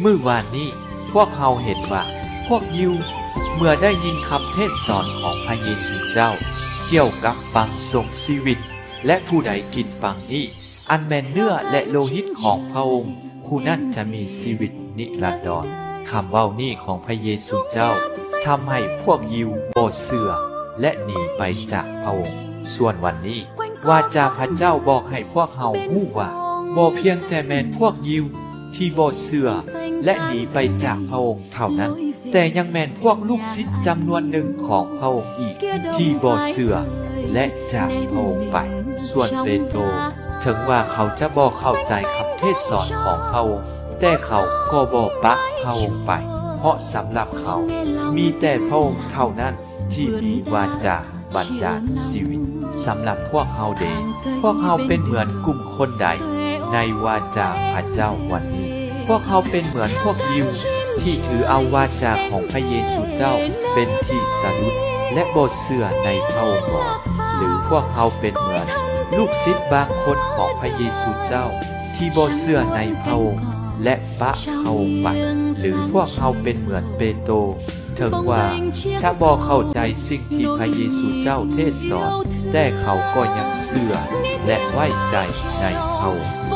ມື້ວານນີ້ພວກເຮົາເຫັນວ່າພວກຢິວ ເມື່ອໄດ້ຍິນຄຳເທດສອນຂອງພະເຢຊູເຈົ້າ ກ່ຽວກັບປັງຊົງຊີວິດ ແລະ ຜູ້ໃດກິນປັງນີ້ ອັນແມ່ນເນື້ອ ແລະ ໂລຫິດຂອງພະອົງ ຜູ້ນັ້ນຈະມີຊີວິດນິລັນດອນ. ຄຳເວົ້ານີ້ຂອງພະເຢຊູເຈົ້າ ທຳໃຫ້ພວກຢິວບໍ່ເຊື່ອ ແລະ ໜີໄປຈາກພະອົງ. ສ່ວນວັນນີ້ ວາຈາພະເຈົ້າບອກໃຫ້ພວກເຮົາຮູ້ວ່າ ບໍ່ພຽງແຕ່ແມ່ນພວກຢິວທີ່ບໍ່ເຊື່ອ ແລະ ໜີໄປຈາກພະອົງເທົ່ານັ້ນ, ແຕ່ຍັງແມ່ນພວກລູກສິດຈຳນວນໜຶ່ງຂອງພະອົງອີກ ທີ່ບໍ່ເຊື່ອ ແລະ ຈາກພະອົງໄປ. ສ່ວນເປໂຕ ເຖິງວ່າເຂົາຈະບໍ່ເຂົ້າໃຈຄຳເທດສອນຂອງພະອົງ, ແຕ່ເຂົາກໍບໍ່ປະພະອົງໄປ, ເພາະສຳລັບເຂົາ ມີແຕ່ພະອົງເທົ່ານັ້ນທີ່ມີວາຈາບັນດານຊີວິດ. ສຳລັບພວກເຮົາເດ? ພວກເຮົາເປັນເໝືອນກຸ່ມຄົນໃດໃນວາຈາພະເຈົ້າວັນນີ້? ພວກເຮົາເປັນເໝືອນພວກຢິວທີ່ຖືເອົາວາຈາຂອງພະເຢຊູເຈົ້າເປັນທີ່ສະດຸດ ແລະ ບໍ່ເຊື່ອໃນພະອົງບໍ? ຫຼື ພວກເຮົາເປັນເໝືອນລູກສິດບາງຄົນຂອງພະເຢຊູເຈົ້າທີ່ບໍ່ເຊື່ອໃນພະອົງ ແລະ ປະພະອົງໄປ? ຫຼື ພວກເຮົາເປັນເໝືອນເປໂຕ ເຖິງວ່າຈະບໍ່ເຂົ້າໃຈສິ່ງທີ່ພະເຢຊູເຈົ້າເທດສອນ, ແຕ່ເຂົາກໍຍັງເຊື່ອ ແລະ ໄວ້ໃຈໃນພະອົງ.